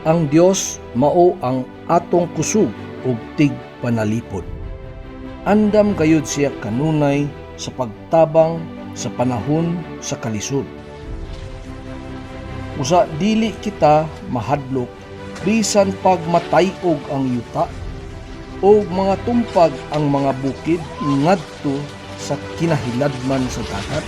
Ang Dios mao ang atong kusog ug tigpanalipod. Andam gayud siya kanunay sa pagtabang sa panahon sa kalisod. Usa dili kita mahadlok bisan pag matay-og ang yuta o mga tumpag ang mga bukid ngadto sa kinahiladman sa dagat.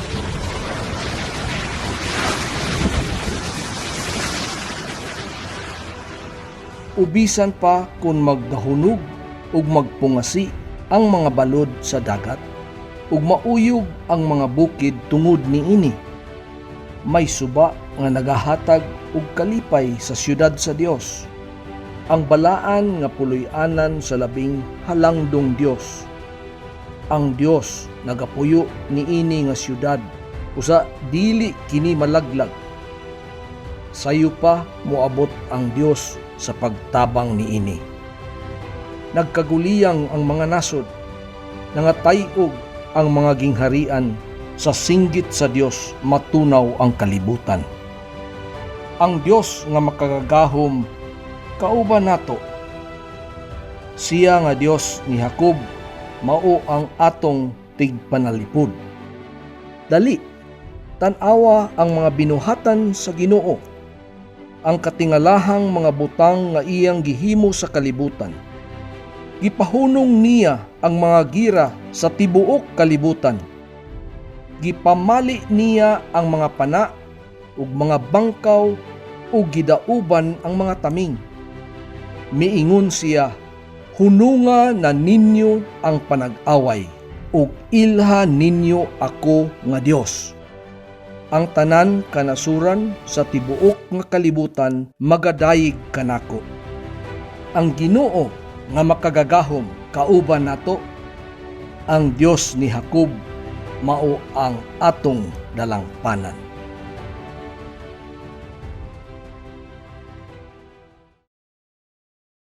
Ubisan pa kung magdahunog ug magpungasi ang mga balod sa dagat ug mauyog ang mga bukid tungod niini. May suba nga nagahatag og kalipay sa siyudad sa Dios, ang balaan nga puloy-anan sa labing halangdong Dios. Ang Dios nagapuyo niini nga siyudad, usa dili kini malaglag. Sayo pa moabot ang Dios sa pagtabang niini. Nagkaguliyang ang mga nasod, nangatay-og ang mga gingharian, sa singgit sa Dios matunaw ang kalibutan. Ang Dios nga makagagahom kauban nato. Siya nga Dios ni Jacob mao ang atong tigpanalipod. Dali, tan-awa ang mga binuhatan sa Ginoo, ang katingalahang mga butang nga iyang gihimo sa kalibutan. Gipahunong niya ang mga gira sa tibuok kalibutan. Gipamali niya ang mga pana ug mga bangkaw ug gidauban ang mga taming. Miingon siya, "Hununga na ninyo ang panag-away ug ilha ninyo ako nga Dios." Ang tanan kanasuran sa tibuok nga kalibutan magadayig kanako. Ang Ginoo nga makagagahom kauban nato. Ang Dios ni Jacob mao ang atong dalangpanan.